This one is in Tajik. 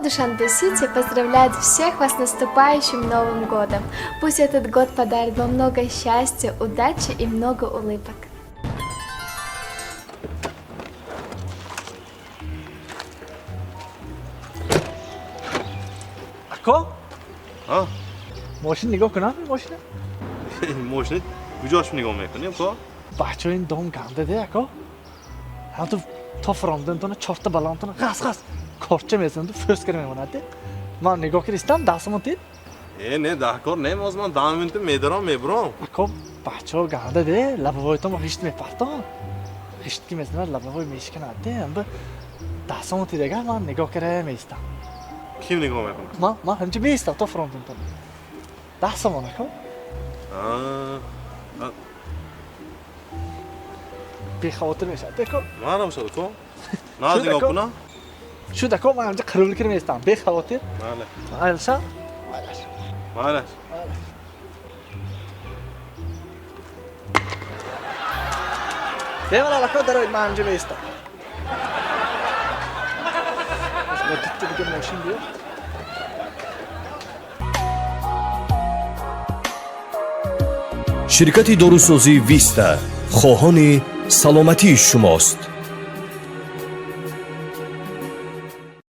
Душанбе-Сити поздравляет всех вас с наступающим Новым годом. Пусть этот год подарит вам много счастья, удачи и много улыбок. Ако? А? Мошин нигоҳ кунам, мошина? Мошина куҷош нигоҳ мекунем, ко? Бачаҳо, ин дом ганда де, ако. Ҳамту то фаромдантона чорта балонтона ғас ғас корча мезанду, фӯс кара мемонад де. Ман нигоҳ кардистам, 10 сомон тид. Э, не, даҳкор не, оз ман 10 минута медаром, мебуром. Ако, бачаҳо ганда де, лобовой тон ғишт мепартон. Ғишт ки мезанад, лобовой мешиканад де. Амба 10 сомон тид, агар ман нигоҳ кара меистам. Ким нигоҳ мекунад? Ман ҳамча меистам то фаромдантона. 10 сомон, ако. А, Бехавотир мешавад, ако. Мана бошад, ко, на. Шуд, Нигоҳ ако? кунам. Шуд, ако, ман ҳамча қирил кира меистам. Бехавотир. Майла. Айлша? Майлаш. Бемалол, ако, дароед, ман ҳамҷа меистам. Бо дитта дига мошин биё. Ширкати дорусозии «Виста» хоҳони саломатии шумост.